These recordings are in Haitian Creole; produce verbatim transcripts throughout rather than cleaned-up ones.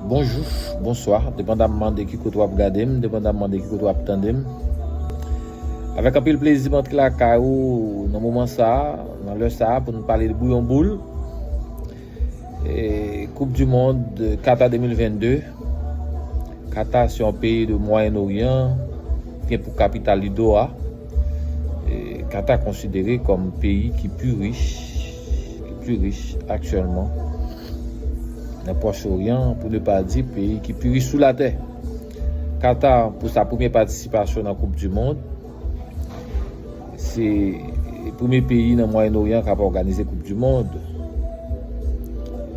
Bonjou, bonswa, depandamman de ki kote w ap gade m, depandamman de ki kote w ap tande m. Avèk anpil plezi, m antre lakay ou nan moman sa a, nan lè sa a, pou n pale de Bouyon Boul. E, Coupe du Monde Qatar de mil vennde. Qatar se yon peyi de Mwayen Oryan, gen pou kapital li Doha. E, Qatar konsidere kòm peyi ki pi rich, ki pi rich aktyèlman nan Pwòch Oryan, pou ne pa di peyi ki pi rich sou latè. Qatar, pou sa premyè patisipasyon nan Coupe du Monde, se premye peyi nan Mwayen Oryan k ap òganize Coupe du Monde.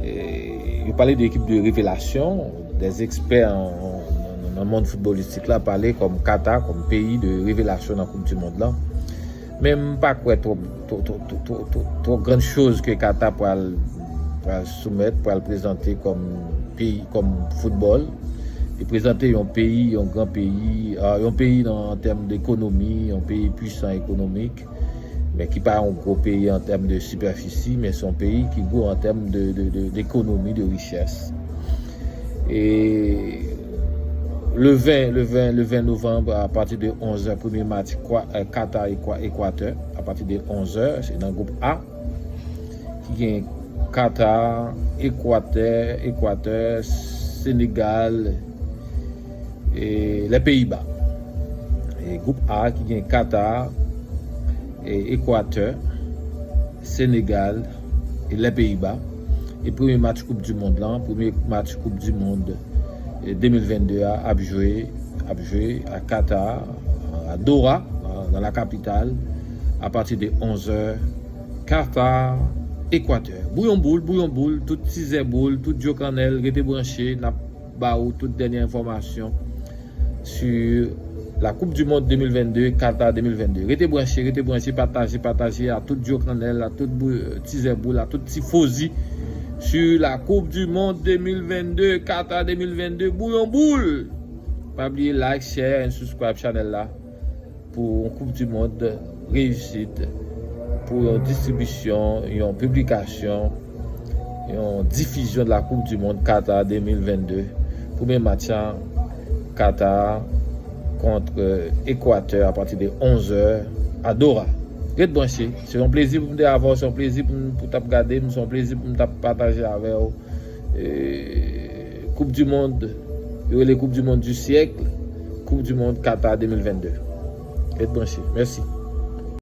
E, yo pale de ekip de revelasyon, des experts an, an, nan mond foutbolistik la pale kòm Qatar, kòm peyi de revelasyon nan Coupe du Monde lan. Men m pa kwè twòp, twòp, twòp, twòp, twòp, twòp grann choz ke Qatar pral, pral soumèt, pral prezante kòm peyi, kòm foutbòl. Li prezante yon peyi, yon gran peyi, ah, yon peyi nan, an tèm de ekonomi, yon peyi pwisan ekonomik, men ki pa yon gwo peyi an tèm de sipèfisi, men se yon peyi ki gwo an tèm de, de, de, de ekonomi, de richès. E le ven, le ven, le ven novanm, apati de onz è, premye match Kwa-, eh, Qatar Ekwa-, Ekwatè, apati de onz è, se nan gwoup A, ki gen Qatar, Ekwatè, Ekwatè, Senegal, e les Pays-Bas. E gwoup A ki gen Qatar, e Ekwatè, Senegal, e les Pays-Bas. E premye match Coupe du Monde lan, premye match Coupe du Monde, e de mil vennde a ap jwe, ap jwe a Qatar, a Doha, nan la kapital, apati de onz è, Qatar, Ekwatè. Bouyon Boul, Bouyon Boul, tout tizè boul, tout dyo kannèl, rete branche, n ap ba ou tout dènye enfòmasyon sur la Coupe du Monde de mil vennde, Qatar de mil vennde. Rete branche, rete branche, pataje, pataje a tout dyo kannèl, a tout bou-, tizè boul, a tout tifozi sur la Coupe du Monde de mil vennde, Qatar de mil vennde, Bouyon Boul. Pa bliye like, share and subscribe channel la pou yon Coupe du Monde reyisit, pou yon distribisyon, yon piblikasyon, yon difizyon de la Coupe du Monde Qatar de mil vennde. Premye match la, Qatar kont Ekwatè apati de onz è a Doha. Ret branche. Se yon plezi pou m te avè w, se yon plezi pou m, pou w t ap gade m, se yon plezi pou m t ap pataje avè w. E, Coupe du Monde, yo rele Coupe du Monde du siècle, Coupe du Monde Qatar de mil vennde. Ret branche. Mèsi.